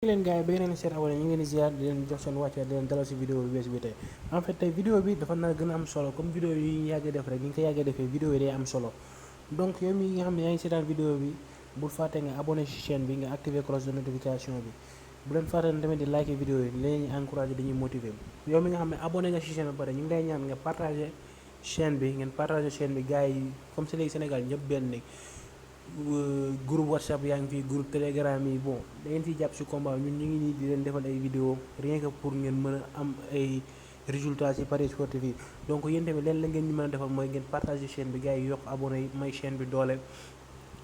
leen gars yi ba yeneen seet abonné ñu ngi leen di ziar di leen jox seen wàcce di leen dalal si vidéo bi bees bi tey en fait tey vidéo bi dafa nar a gën a am solo comme vidéo yi ñu yàgg def rek ni ñu ko yàggee defee vidéo yi day am solo donc yow mi nga xam ne yaa ngi seetaan vidéo bi bul fàtte nga abonné si chaîne bi nga activer cloche de notification bi bu leen fàtte ne tamit di liker vidéo yi leen ñu encouragé dañuy motiver yow mi nga xam ne abonné nga si chaîne ba pare ñu ngi lay ñaan nga partagé chaîne bi ngeen partagé chaîne bi gars yi comme c'est léegi Sénégal ñëpp benn groupe WhatsApp yaa ngi fi groupe télégramme yi bon da ngeen ciy jàpp si combat ñun ñu ngi nii di leen defal ay vidéo rien que pour ngeen mën a am ay résultats ci paris sportif yi donc yéen tamit leen la ngeen ñu mën a defal mooy ngeen partager chaîne bi gars yi yokk abonné yi may chaîne bi doole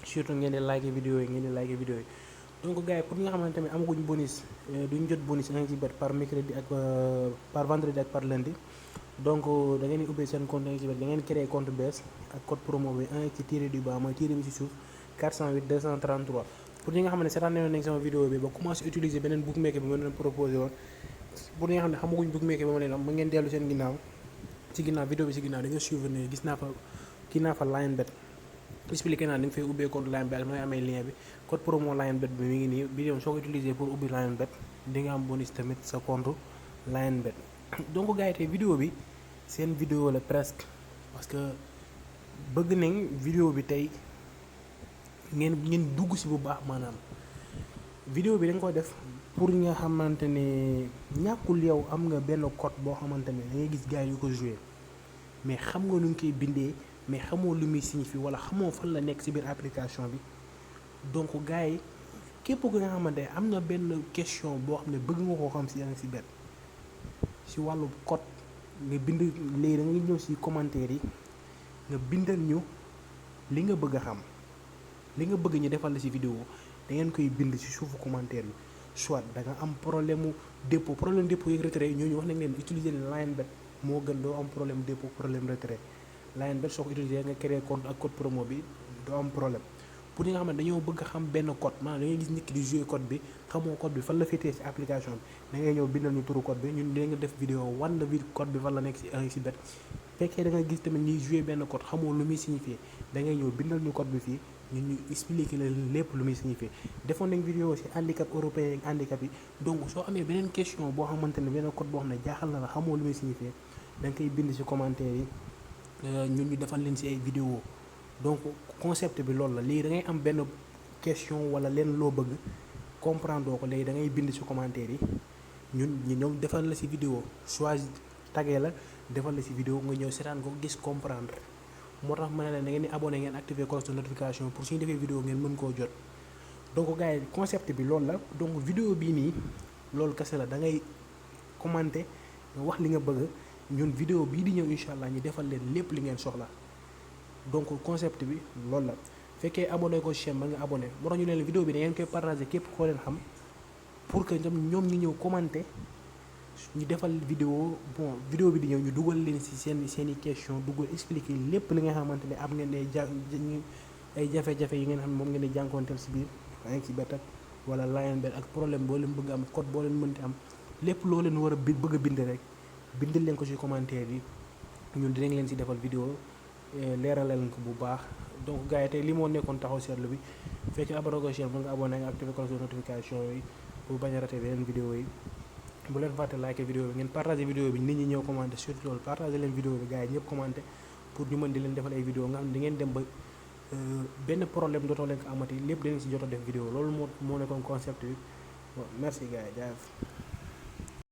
surtout ngeen di liker vidéo yi donc gars yi pour ñi nga xamante ne amaguñ bonus duñ jot bonus un ci bet par mercredi ak par vendredi ak par lundi donc da ngeen di ubbee seen compte un ci bet da ngeen créer compte bees ak code promo bi 1 ci tiré du bas mooy tiré bi ci suuf 408 233 pour ñi nga xam ne seetaan nañ sama vidéo bi ba commencé utiliser beneen bookmaker bi ma leen proposé woon pour ñi nga xam ne xamaguñ bookmaker bi ma leen am ma ngeen dellu seen ginnaaw ci ginnaaw vidéo bi ci ginnaaw da nga suivre ne gis naa fa kii naa fa linebet expliqué naa da nga fay ubbee compte linebet ak nooy amee lien bi code promo linebet bi mi ngi nii bi yow soo ko utiliser pour ubbi linebet di nga am bonus tamit sa compte linebet donc gars yi tey vidéo bi seen vidéo la presque parce que bëgg nañ vidéo bi tey ngeen dugg si bu baax maanaam vidéo bi dañ ko def pour nga xamante ne ñàkkul yow am nga benn code boo xamante ne da ngay gis gars yi yu ko joué mais xam nga nu ñu koy bindee mais xamoo lu muy signifie wala xamoo fan la nekk si biir application bi donc gars yi képp ku nga xamante ne am na benn question boo xam ne bëgg nga koo xam si yaa ngi si bet si wàllu code nga bind léegi da ngay ñëw si commentaire yi nga bindal ñu li nga bëgg a xam li nga bëgg ñu defal la ci vidéo da ngeen koy bind ci suufu commentaire bi soit da nga am problème dépôt yeeg retrait ñooñu wax nañ leen utiliser linebet moo gën doo am problème dépôt problème retrait linebet soo ko utiliser nga créer compte ak code promo bi doo am problème pour ñi nga xam ne dañoo bëgg a xam benn code maanaam da ngay gis nit ki di jouer code bi xamoo code bi fan la féetee ci application bi da ngay ñëw bindal ñu turu code bi ñun dinañ nga def vidéo wan la code bi fan la nekk ci bet fekkee da nga gis tamit ñuy jouer benn code xamoo lu muy signifier da ngay ñëw bindal ñu code bi fii ñun ñu expliquer la lépp lu muy signifier defoon nañ vidéo ci handicap européen ak handicap yi donc soo amee beneen question boo xamante ne benn code boo xam ne jaaxal na la xamoo lu muy signifier da nga koy bind ci commentaire yi ñun ñu defal leen ci ay vidéo donc concept bi loolu la léegi da ngay am benn question wala leen loo bëgg comprendre ko léegi da ngay bind ci commentaire yi ñun ñu ñëw defal la ci vidéo choisir tagee la defal la ci vidéo nga ñëw seetaan ko gis comprendre moo tax ma ne leen da ngeen di abonné ngeen activer cloche de notification pour suñu defee vidéo ngeen mën koo jot donc gars yi concept bi loolu la donc vidéo bii nii loolu kese la da ngay commenter nga wax li nga bëgg ñun vidéo bii di ñëw incha allah ñu defal leen lépp li ngeen soxla donc concept bi loolu la fekkee abonné ko chaîne ba nga abonné moo tax ñu leen vidéo bi da ngeen koy partager képp koo leen xam pour que ñoom ñu ñëw commenter ñu defal vidéo vidéo bi di ñëw ñu dugal leen ci seen i question dugal expliquer lépp li nga xamante ne am ngeen ay jafe-jafe yi ngeen xam ne moom ngeen di jànkoonteel ci biir yaa ngi ci bet ak wala linebet ak problème boo leen bëgg am code boo leen mënti am lépp loo leen war a bëgg a bind rek bindal leen ko ci commentaire yi ñun dinañ leen ci defal vidéo leeralal leen ko bu baax donc gars yi tey li moo nekkoon taxaw seetlu bi fekk abonné ko chaîne ba nga abonné nga activé cloche de notification yi pour bañ a rater beneen vidéo yi bu leen fàtte like vidéo bi ngeen partagé vidéo bi nit ñi ñëw commenté surtout loolu partagé leen vidéo bi gars yi ñëpp commenté pour ñu mën di leen defal ay vidéo nga xam ne di ngeen dem ba benn problème dootoo leen ko amati lépp dinañ ci jot a def vidéo loolu moo nekkoon concept bi bon merci gars yi jaajëf